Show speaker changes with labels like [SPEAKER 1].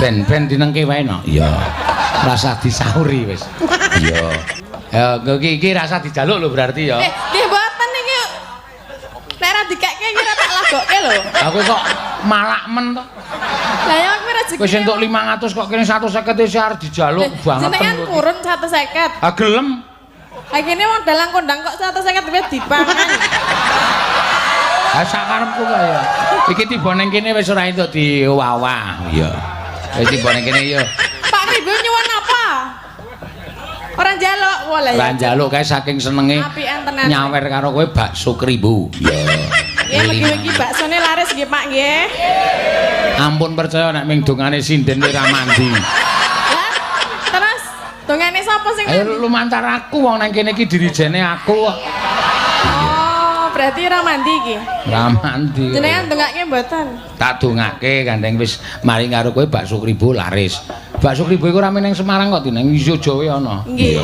[SPEAKER 1] Ben-ben dinengke wae no. Iya. Rasah disauri wis. Iya. Ya iki iki rasah dijaluk lho berarti ya.
[SPEAKER 2] Eh, nggih mboten iki. Nek ora dikekke iki ora tak lagokke lho.
[SPEAKER 1] Aku kok malak men to.
[SPEAKER 2] Lah ya kuwi rezeki.
[SPEAKER 1] Wis entuk 500 kok kene 150 isih arep dijaluk banget.
[SPEAKER 2] Jenengan purun 150.
[SPEAKER 1] Ah gelem.
[SPEAKER 2] Ha kene wong dalang kondang kok 150 wis dipangan.
[SPEAKER 1] Ha sak karepku kaya. Iki tiba ning kene wis ora entuk diwawah. Iya. Wis tiba ning kene ya.
[SPEAKER 2] Pak Kribo nyuwun apa? Ora njaluk, walah
[SPEAKER 1] Ora
[SPEAKER 2] ya.
[SPEAKER 1] njaluk kae saking senenge
[SPEAKER 2] Apian tenan.
[SPEAKER 1] nyawer karo kowe bakso kribo. Iya.
[SPEAKER 2] Nggih mugi-mugi baksone laris nggih Pak nggih.
[SPEAKER 1] Ampun percaya nek ming dongane sinden ora mandi.
[SPEAKER 2] Lah, terus dongane sapa sing
[SPEAKER 1] Ayo
[SPEAKER 2] mandi?
[SPEAKER 1] lumantar aku wong nang kene iki dirijene aku kok.
[SPEAKER 2] Oh, berarti ora mandi iki.
[SPEAKER 1] Ora mandi.
[SPEAKER 2] Jenengan dongake mboten?
[SPEAKER 1] Tak dongake gandeng wis mari karo kowe bakso kribo laris. Bakso kribo iku rame ning Semarang kok, ning Yogyakarta ana.
[SPEAKER 2] Nggih.